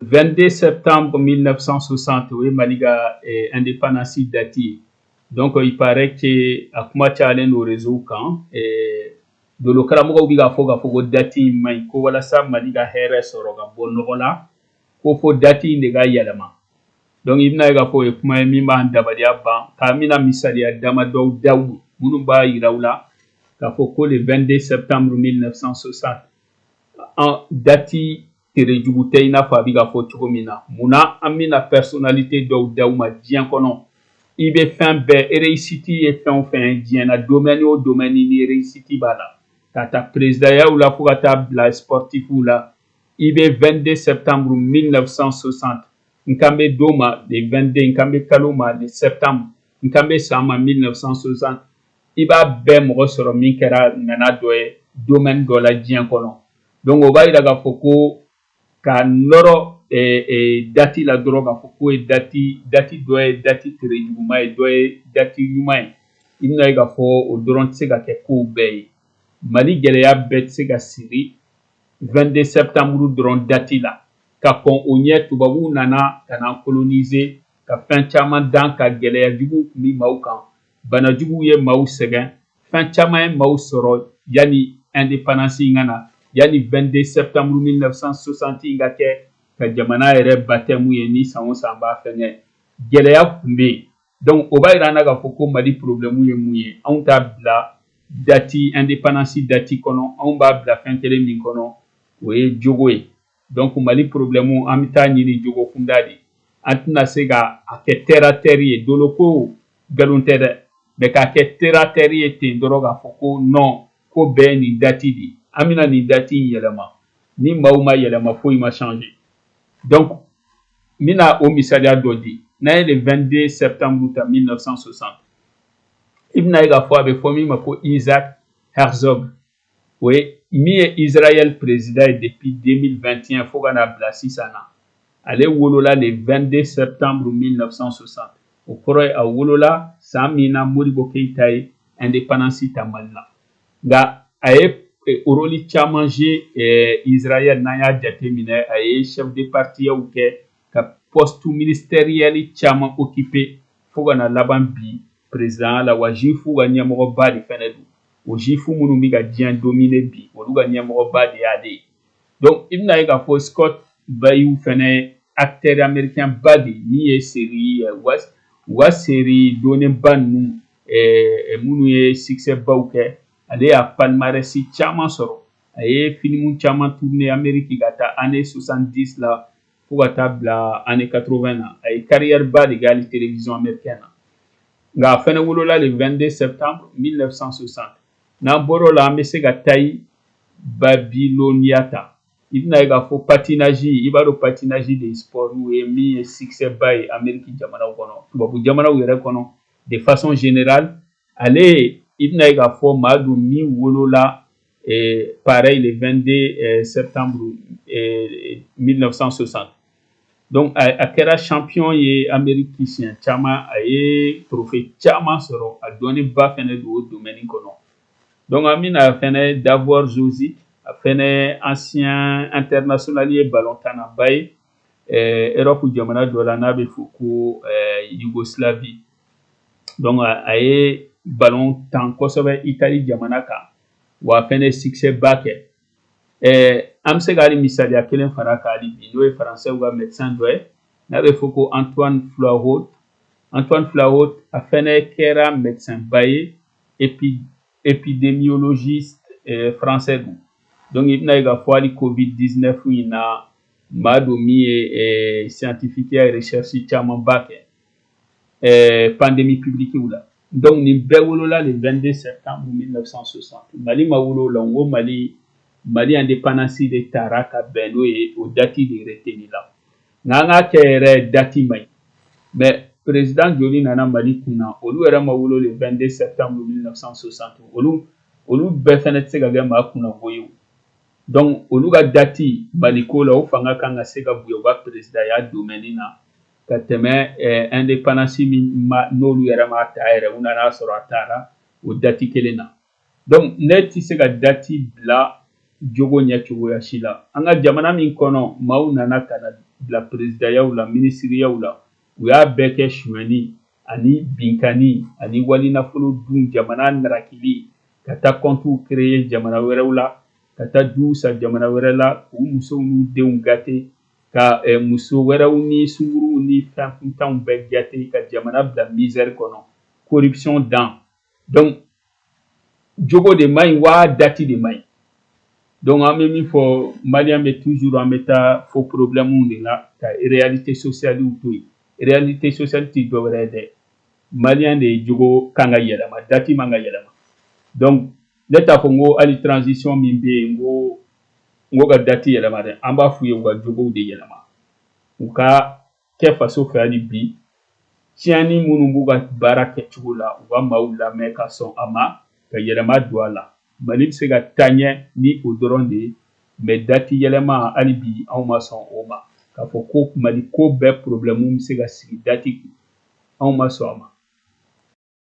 22 septembre 1960, o ye Mali ka indépendance date ye. Donc il paraît que a kuma cayalen don réseau kan, dolo karamɔgɔw bɛ k'a fɔ k'a fɔ ko date in man ɲi, ko walasa Mali ka hɛrɛ sɔrɔ ka bɔ nɔgɔ la, ko fo date in de ka yɛlɛma. Donc i bɛna ye k'a fɔ o ye kuma ye min b'an dabaliya ban. K'an bɛna misaliya damadɔw d'aw ma minnu b'a yira u la k'a fɔ ko le 22 septembre 1960 an date tere jugu tɛ i n'a fɔ a bɛ ka fɔ cogo min na. Munna an bɛna personnalité dɔw d'aw ma diɲɛ kɔnɔ? I bɛ fɛn bɛɛ, réussite ye fɛn o fɛn ye diɲɛ na, domaine o domaine ni réussite b'a la, ka taa présidentyaw la fo ka taa bila sportifu la, i bɛ 22 septembre 1960, n kan bɛ don ma le 22, n kan bɛ kalo ma le septembre, n kan bɛ san ma 1960, i b'a bɛɛ mɔgɔ sɔrɔ min kɛra ŋana dɔ ye domaine dɔ la diɲɛ kɔnɔ. Donc o b'a yira k'a fɔ ko ka nɔrɔ date la dɔrɔn, k'a fɔ k'o ye date dɔ ye date tere juguman ye, dɔ ye date ɲuman ye, i bɛna ye k'a fɔ o dɔrɔn tɛ se ka kɛ kow bɛɛ ye. Mali gɛlɛya bɛɛ tɛ se ka siri 22 septembre dɔrɔn date la. Ka kɔn o ɲɛ, tubabuw nana ka na coloniser, ka fɛn caman dan, ka gɛlɛya juguw tun bɛ maaw kan, bana juguw ye maaw sɛgɛn, fɛn caman ye maaw sɔrɔ yanni indépendance in ka na, yanni 22 septembre 1960 in ka kɛ ka jamana yɛrɛ baptême ye. Ni san o san b'a fɛngɛ, gɛlɛya tun bɛ yen. Donc o b'a yira an na k'a fɔ ko Mali problème ye mun ye, anw t'a bila date indépendance date kɔnɔ, anw b'a bila fɛn kelen min kɔnɔ, o ye jogo ye. Donc Mali problème, an bɛ taa ɲini jogo kunda de. An tɛna se ka a kɛ terre à terre ye. Dolo ko nkalon tɛ dɛ, mais k'a kɛ terre à terre ye ten dɔrɔn, k'a fɔ ko non, ko bɛɛ ye nin date de, an bɛna nin date in yɛlɛma, ni maaw ma yɛlɛma, foyi ma changer. Donc n bɛna o misaliya dɔ di. N'an ye le 22 septembre ta 1960, i bɛna ye k'a fɔ a bɛ fɔ min ma ko Isaac Herzog, o ye min ye Israël président ye depuis 2021 fo ka n'a bila sisan na. Ale wolola le 22 septembre 1960, o kɔrɔ ye a wolola san min na Modibo Keyita ye indépendance ta Mali la. Nka a ye rôle caman joué Israël. N'an y'a jateminɛ, a ye chef de parti kɛ, ka poste ministériel caman occupé fo ka na laban bi président la. Wa juif ka ɲɛmɔgɔba de fɛnɛ don. O juif minnu bɛ ka diɲɛ dominer bi, olu ka ɲɛmɔgɔba de y'ale ye. Donc i bɛna ye k'a fɔ Scott Baio fɛnɛ, acteur américain ba de min ye série u ka série dɔnnenba ninnu minnu ye succès baw kɛ, ale y'a palmarès caman sɔrɔ. A ye film caman tourné Amérique ka taa année 70 la fo ka taa bila année 80 na. A ye carrière ba de kɛ hali télévision américaine na. Nka a fɛnɛ wolola le 22 septembre 1960. N'an bɔr'o la, an bɛ se ka Tai Babilonia ta. I bɛna ye k'a fɔ patinage, i b'a dɔn patinage de ye sport ye min ye succès ba ye Amérique jamanaw kɔnɔ, tubabu jamanaw yɛrɛ kɔnɔ de façon générale. Ale, i bɛna ye k'a fɔ maa don min wolola pareil le 22 septembre 1960. Donc a kɛra champion ye Amérique siɲɛ caman, a ye trophée caman sɔrɔ, a dɔnnenba fɛnɛ don o domaine kɔnɔ. Donc an bɛna fɛnɛ Davor Jozic, a fɛnɛ ancien international ye, ballon-tannaba ye Europe jamana dɔ la n'a bɛ fɔ ko Yougoslavie. Donc a ye ballon tan kosɛbɛ Italie jamana kan, wa a fɛnɛ succès ba kɛ. An bɛ se ka hali misaliya kelen fara kan hali bi, n'o ye faransɛw ka médecin dɔ ye n'a bɛ fɔ ko Antoine Flahault. Antoine Flahault, a fɛnɛ kɛra médecin ba ye, épidémiologiste français don. Donc i bɛna ye k'a fɔ hali Covid 19 in na, maa don min ye scientifique ya recherche camanba kɛ pandémie publique la. Donc nin bɛɛ wolola le 22 septembre 1960. Mali ma wolo o la. N ko Mali indépendance de taara ka bɛn n'o ye, o date de retenue la. Nka an k'a kɛ yɛrɛ, date man ɲi, mais président joli nana Mali kunna, olu yɛrɛ ma wolo le 22 septembre 1960? Olu bɛɛ fɛnɛ tɛ se ka kɛ maa kunnako ye o. Donc olu ka date Maliko la, o fanga kan ka se ka bonya u ka président ya domaine na ka tɛmɛ indépendance min ma, n'olu yɛrɛ ma ta yɛrɛ, u nana sɔrɔ a taara o date kelen na. Donc ne tɛ se ka date bila jogo ɲɛ cogoya si la. An ka jamana min kɔnɔ, maaw nana ka na bila perezidanyaw la, minisiriyaw la, u y'a bɛɛ kɛ sonyani ani binkanni ani wali nafolo dun, jamana narakili, ka taa comptes créer jamana wɛrɛw la, ka taa duw san jamana wɛrɛ la, k'u musow n'u denw gâter, ka muso wɛrɛw ni sunguruw ni fɛn kuntanw bɛɛ gâter, ka jamana bila misère kɔnɔ, corruption dan. Donc jogo de man ɲi wa date de man ɲi? Donc an bɛ min fɔ, malien bɛ toujours, an bɛ taa faux problème de la ka réalité sociale to yen. Réalité sociale tɛ dɔwɛrɛ ye dɛ, malien de ye jogo kan ka yɛlɛma, date man ka yɛlɛma. Donc ne t'a fɔ n ko hali transition min bɛ yen, n ko ka date yɛlɛma dɛ. An b'a f'u ye u ka jogow de yɛlɛma, u ka kɛ faso fɛ. Hali bi, tiɲɛni minnu b'u ka baara kɛcogo la, u ka maaw lamɛn ka sɔn a ma ka yɛlɛma don a la. Mali bɛ se ka taa ɲɛ ni o dɔrɔn de ye. Mais date yɛlɛma, hali bi anw ma sɔn o ma. K'a fɔ ko Mali ko bɛɛ problème bɛ se ka sigi date kun, anw ma sɔn a ma.